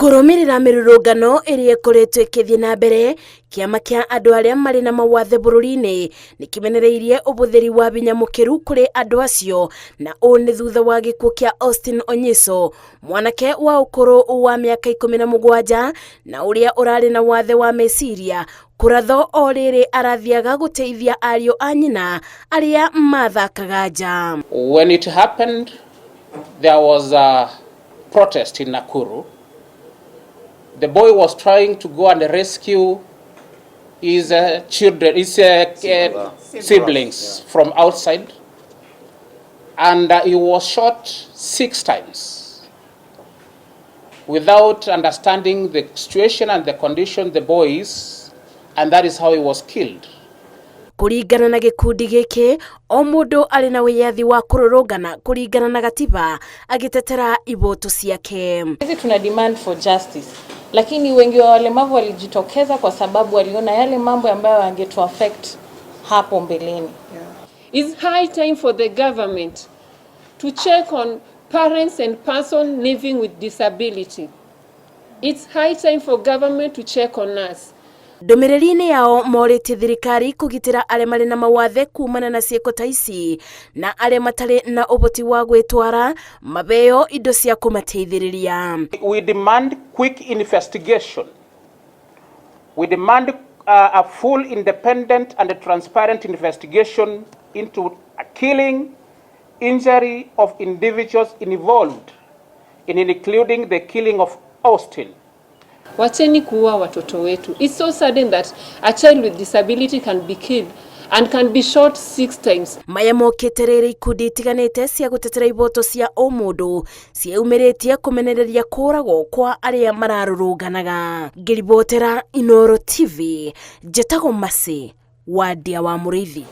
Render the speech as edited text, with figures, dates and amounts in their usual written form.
Kũrũmĩrĩra mĩrũrũngano ĩrĩa ĩkoretwo ĩkĩthiĩ na mbere, kĩama kĩa andũ arĩa marĩ na mawathe bũrũri-inĩ nĩ kĩmenereirie ũbũthĩri wa binya mũkĩru kũrĩ andũ acio, na ũũ nĩ thutha wa gĩkuũ kĩa Austin Onyiso, mwanake wa ũkũrũ wa mĩaka 17 na ũrĩa ũrarĩ na wathe wa meciria, kũrathwo o rĩrĩ arathiaga gũteithia ariũ a nyina arĩa mathakaga nja. When it happened, there was a protest in Nakuru. The boy was trying to go and rescue his children, his siblings from outside, and he was shot six times. Without understanding the situation and the condition the boy is, and that is how he was killed. Kũringana na gĩkundi gĩkĩ, o mũndũ arĩ na wĩyathi wa kũrũrũngana kũringana na gatiba agĩtetera iboto ciake. Sisi tuna demand for justice, lakini wengi wa walemavu walijitokeza kwa sababu waliona yale mambo ambayo yangetu affect hapo mbeleni. It's high time for the government to check on parents and person living with disability. It's high time for government to check on us. Ndũmĩrĩri-inĩ yao morĩtie thirikari kũgitĩra arĩa marĩ na mawathe kumana na ciĩko ta ici, na arĩa matarĩ na ũhoti wa gwĩtwara mabeo indo cia kũmateithĩrĩria. We demand quick investigation. We demand a full, independent, and transparent investigation into a killing, injury of individuals involved in including the killing of Austin. Wacheni kuua watoto wetu. It's so sudden that a child with disability can be killed and can be shot six times. Maya mokĩte rĩrĩ ikundi itiganĩte cia gũtetera iboto cia ũmũndũ ciĩyumĩrĩtie kũmenereria kũragwo kwa arĩa mararũrũnganaga. Ngĩribotera Inoro TV, njĩtagwo Mercy Wandia wa Mũrĩithi.